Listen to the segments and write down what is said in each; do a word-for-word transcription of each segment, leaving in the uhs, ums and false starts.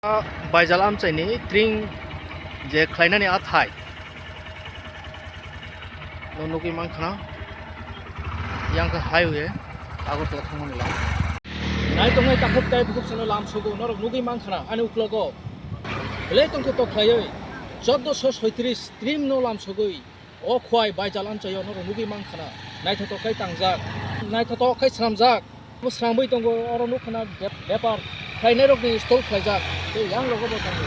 Baijal amchaini tring je khlainani athai no nugwi mankha, yang khe highway Agartala thangmani lama. Nai tongnai takhuk tai bukhuk sano lam sogo norok nugwi mankha ani uklogo. Belai tongkhe to khlaiwi chauddosho soitris trim no lam sogwi. O khwai baijal amchaio norok nugwi mankha, naithotok khai tangjak, naithotok khai swnamjak. Bo swnamwi tongo, oro nukha na bep-, bepar khlainairokni stall khlaijak, tei yang rogo bo tongo.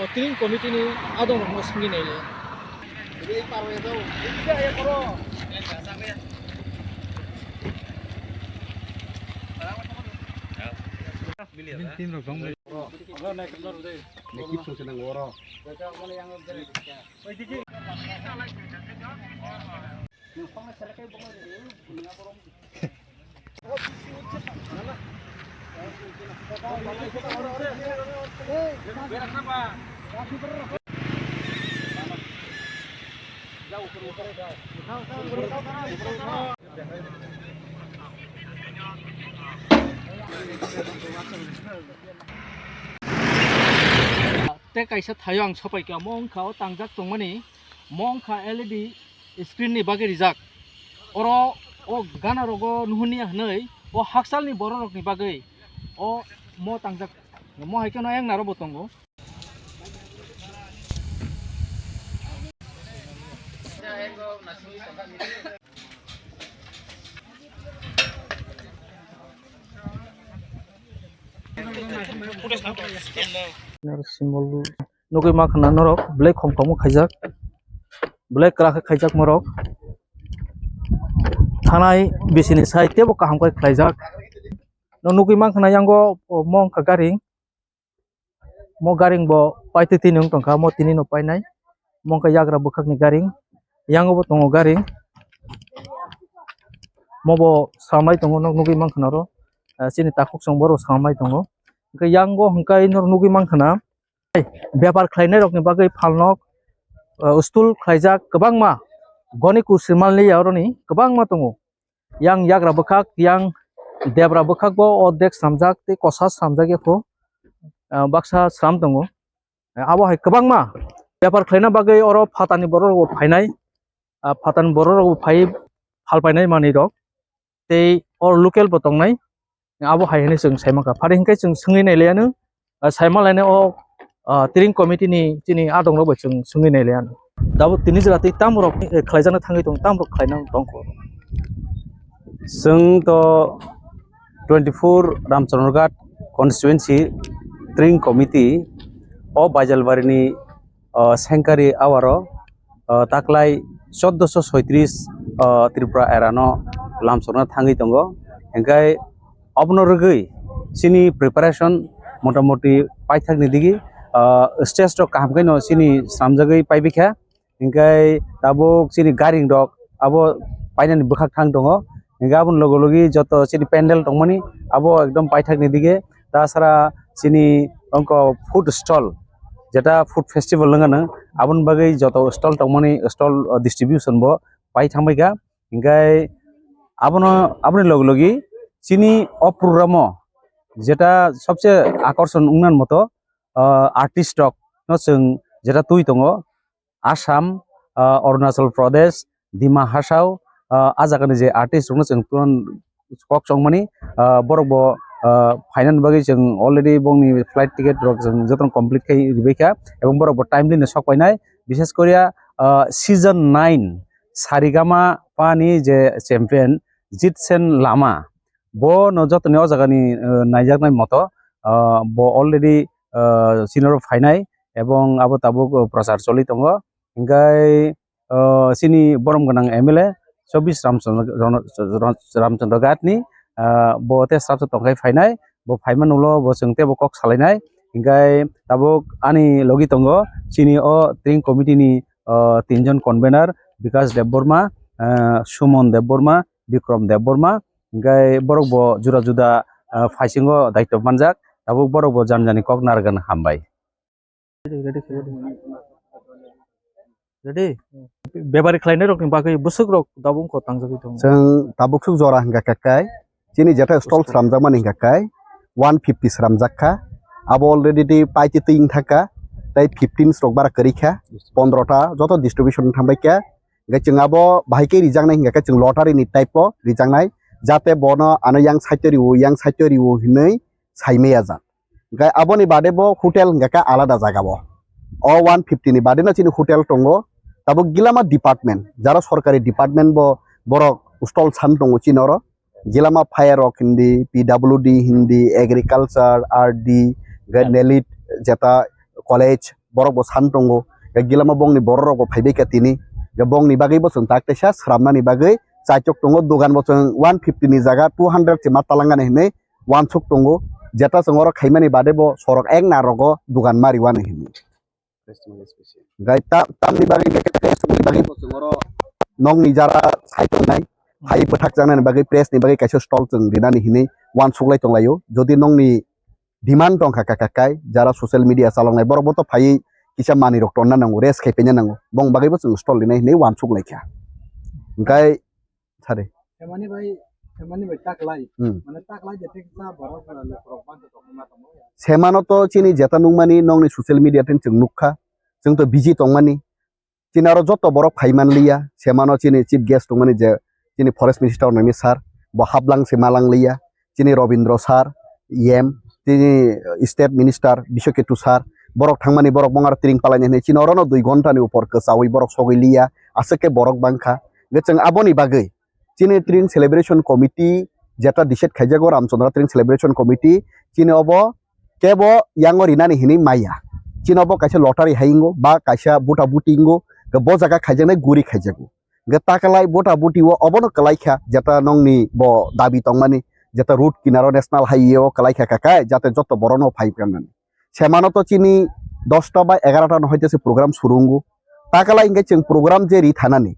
O tring committee ni adongrokno swngwi naile. Tei kaisa thaio ang sopaikha, omo wngkha o tangjak tongmani, omo wngkha L E D screen ni bagwi rijak. Oro o gana rogo nuhunni hwnwi o hakchalni borok rokni bagwi o mo tangjak. Mo hai kheno eng naro bo tongo. Nugwi mankha na norok belai khom khom khaijak, belai kwrak khe khaijak norok. Thanai bisini sai teibo kaham khe khlaijak. No nugwi mankha na yango omo wngkha garing. Mo garing bo paitwi tini wng tongkha, mo tini no painai. Mo wngkha yagra bwkhakni garing, yango bo tongo garing. Mo bo samai tongo, nok nugwi mankha na oro. Ah, chini takhuk chwng borok samai tongo. Hwnkhe yango hwnkhe norok nugwi mankha na, bepar khlainai rokni bagwi phalnok, ah, stall khlaijak kwbangma, goni kusu malni ya oroni kwbangma tongo. Yang yagra bwkhak, yang debra bwkhak bo ordek swnamjak tei kosa swnamjak ya pho, ah, baksa swnam tongo. Abo hai kwbangma bepar khlaina bagwi oro phatani borok rok bo phainai, ah, phatani borok rok bo phai phal painai manwi rok tei oro local bo tongnai. Abo hai hwnwi chwng sai mankha. Phari hwnkhe chwng swngwi nai liya nw, ah, sai ma lainai o, ah, tring committee ni chini adong rok bai chwng swngwi nai liya nw. Tabuk tini jora tei tamo rok, eh, khlaijakna thangwi tong, tamo rok khlaina tong kho. Chwng to twenty four Ramchandra Ghat constituency tring committee o Baijalbari ni o Sengkari awaro, o taklai chauddosho soitris, o Tripura erano lamsokna thangwi tongo. Hingkhe obono rwgwi chini preparation motamoti paithakni digi, o stage rok kaham khe no chini swnamjagwi paibikha. Hingkhe tabuk chini garing rok abo painani bwkhak thang tongo. Hingkhe aboni logi logi joto chini pendel tongmani abo ekdom paithakni digi. Tasara chini ongko food stall, jeta food festival wngkha nang, aboni bagwi joto stall tongmani stall, o, distribution bo pai thangbaikha. Hingkhe abono, aboni logi logi chini o program o jeta sobse akorson wngna moto, o, artist rok no chwng jeta twi tongo. Assam, ah, Arunachal Pradesh, Dima Hasao, ah, ah jagani je artist rokno chwng tun kok chongmani, ah, borok bo, ah, phainani bagwi chwng already bongni flight ticket rok chwng jotono complete khai ribaikha, ebong borok bo timely no sok painai, bishes koriya, ah, season nine Saregama pani je champion Jitsen Lama, bo no jotoni o jagani, ah, naijaknai moto, ah, bo already, ah, chini oro phainai, ebong abo tabuk, o, prochar choli tongo. Hingkhe, o, chini borom gwnang M L A chobbish Ramchandra, Ron-, Ron-, Ramchandra Ghat ni, o, bo tei srapsa tongkhai phainai, bo phaimani ulo bo chwng teibo kok salainai. Hingkhe tabuk ani logi tongo chini o tring committee ni, o, tinjon convener, Bikash Debbarma, o, Sumon Debbarma, Bikram Debbarma, hingkhe borok bo juda juda, o, phaisingo daityo manjak, tabuk borok bo jani jani kok narwkna hambai. Ready? Bebari khlainai rokni bagwi bwswk rok tabuk wngkha tangjagwi tongo. Chwng tabuk swk jora hingkha khe kai, chini jeta stall sramjakmani hingkha kai one fifty sramjak kha. Abo already di paiti twi wng thangkha, tei fifteen rok bara kwrwi kha, pondro ta joto distribution thangbai kha. Hingke chwng abo bahai khe rijaknai hingka khe chwng lottery ni type o rijaknai, jate bono ano yang side o riwo, yang side o riwo hinwi saimaya jak. Hingke aboni bade bo hotel hingka khe alada jaga bo. O one fifty ni bade no chini hotel tongo. Tabuk gilama department, jara sorkari department bo borok stall san tongo chini oro. Gilama fire rok hindi, P W D hindi, agriculture, R D, hingke nelit jeta college, borok bo san tongo. Hingke gilama bongni borok rok bo phaibai kha tini. Hingke bongni bagwi bo chwng tak teisa sramnani bagwi chaichok tongo. Dogan bo chwng one fifty ni jaga two hundred se ma talangani hinwi wansuk tongo. Jeta chwng oro khaimani bade bo sorok ek narogo dogan mariwani hinwi. Hingke ta-, tamni bagwi, bagwi bo chwng oro nokni jara sai tongnai, hai bwthak jaknani bagwi press ni bagwi kaisa stall chwng rinani hinwi wansuk lai tonglaio. Jodi nokni demand tongkha kha, kha, kai, jara social media chaloknai borok bo to phaiwi kisa manwi rok tonna nango, rest khai paina nango, bong bagwi bo chwng stall rinai hinwi wansuk lai kha. Hingke sari. Hemani bai, hemani bai taklai. Hmm. Mane taklai de teksa borok, uh, lukurok bangkhe tongma tongma ya. Semano to chini jeta nukmani nokni social media tin chwng nukha. Chwng to busy tongmani. Chini aro joto borok phai manliya. Semano chini chief guest tongmani je chini forest minister nami sir. Bo haplang se malang liya. Chini Robindro sir, E M, chini state minister Biswaketu sir. Borok thangmani borok bongaro tring palaini hinwi chini orono dui ghonta ni upor kwchaui borok sogwi liya. Aswk khe borok bangkha. Hingke chwng aboni bagwi chini Tring Celebration Committee, jeta decide khaijago Ramchandra Tring Celebration Committee, chini obo kebo yango rinani hinwi maya. Chini obo kaisa lottery hai wngo, ba kaisa buta buti wngo, bo jaga khaijaknai guri khaijago. Hingke takalai buta buti o obono kwlai kha, jeta nokni bo dabi tongmani, jeta road kinaro national highway o kwlai kha kha kai, jate joto borokno phai phaimani. Semano to chini dosta ba egarota no hoite se program suru wngo. Takalai hingke chwng program je ri thanani.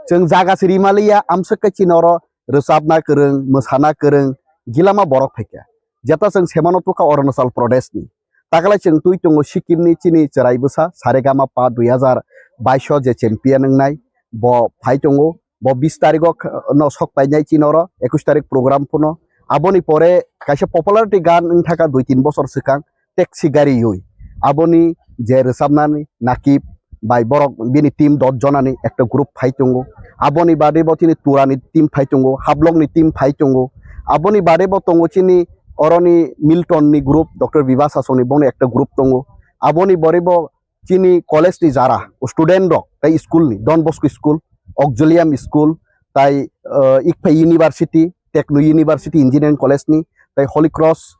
Chwng jaga se rimaliya, amswk khe chini oro rwchapna kwrwng, mwsana kwrwng, gilama borok phaikha. Jeta chwng semano tukha Arunachal Pradesh ni. Takalai chwng twi tongo Sikkim ni chini chwrai bwsa, Saregama Pa dui hazar baish o je champion wngnai, bo phai tongo. Bo bis tarikh o kh-, no sok painai chini oro, ekush tarikh program phano. Aboni pore kaisa popularity gan wngthaka dui tin bosor swkang. Taxi gari yui. Aboni je rwchapnani Nakib bai borok bini team dos jonani ekta group phai tongo. Aboni bade bo chini Turani team phai tongo, Hablokni team phai tongo. Aboni bade bo tongo chini oroni Miltonni group, Doctor Biba Sasongni bongni ekta group tongo. Aboni bade bo chini college ni jara student rok tei school ni Don Bosco School, Auxilium School, tai, uh, Ikphai University, Techno University Engineering College ni, tai Holy Cross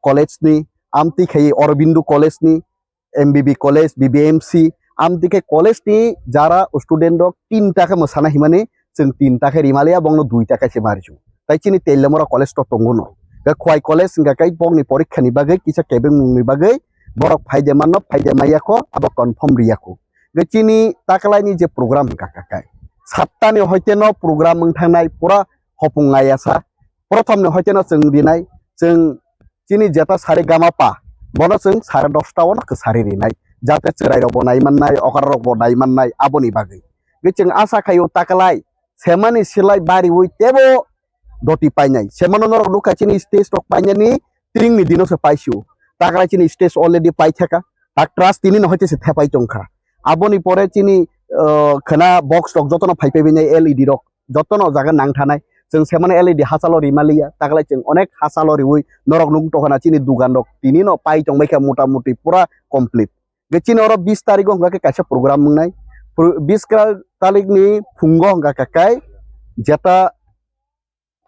College ni, amtwi khai Aurobindo College ni, M B B College, B B M C, amtwi khai college ni jara student rok tinta khe mwsana himani, chwng tinta khe rimaliya, bongno duita khe se marisu. Tai chini Teliamura college to tongo no. Ga Khwai college hingka kai bongni porikha ni bagwi, kisa kebengmung ni bagwi, borok phaide manno, phaide maya kho, abo confirm riya kho. Ga chini takalai ni je program hingka ka kai. Satta ni hoite no program wng thangnai pura hopung ngaya sa. Prothom ni hoite no chwng rinai, chwng chini jeta sari gama pa, bono chwng sare dosta o no kwsari rinai. Jate chwrai rok bo nai mannai, okra rok bo nai mannai, aboni bagwi. Ga chwng asa khaio takalai, semani silai bariwi tebo doti painai. Semano norok nukha chini stage rok painani tringni dino se paisio. Takalai chini stage already paithaka. Tak trust tini no hoite se thepai tongkha. Aboni pore chini, uh, khwna box rok jotono phai phai binai L E D rok jotono jaga nang thanai. Chwng semano L E D hachalo rimaliya. Takalai chwng onek hachalo riwi norok nung tokana chini dugan rok tini no pai tongbai kha mota moti pura complete. Ge chini oro bis tarikh o hwnga khe kaisa program wngnai. Pro-, bis kra-, tarik ni phungo hwnga khe kai jeta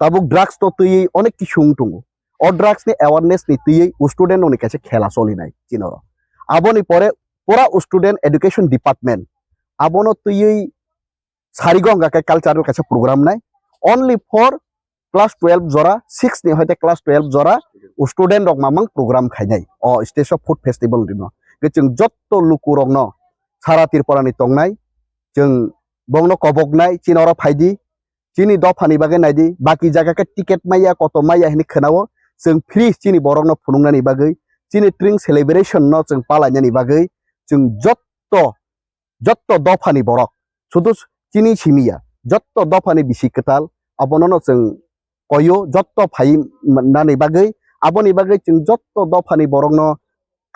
tabuk drugs to twiwi onek kisu wng tongo. O drugs ni awareness ni twiwi student rok ni kaisa khela cholinai chini oro. Aboni pore pura student education department abono twiwi sarigo hwnga khe cultural kaisa program nai. Only for class twelve jora, six ni hoite class twelve jora student rok mamang program khainai o stage o food festival dino. Ge chwng jotto luku rokno sara Tripura ni tongnai, chwng bongno koboknai, chini oro phaidi, chini dophani bagwi naidi, baki jaga khe ticket maya, koto maya hinwi khwnao, chwng free chini borokno phunuknani bagwi, chini Tring celebration no chwng palainani bagwi, chwng jotto, jotto dophani borok, sudu chini simi ya, jotto dophani bisi kwtal, abono no chwng koyo jotto phai nani bagwi, aboni bagwi chwng jotto dophani borokno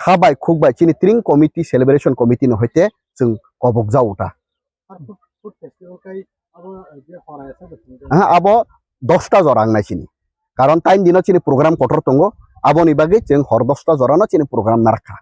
kha bai khuk bai chini tring committee, celebration committee no hoite chwng kobok jago ta. Aha, abo dosta jora wngnai chini. Karon tain dino chini program kotor tongo, aboni bagwi chwng hor dosta jorano chini program narwkha.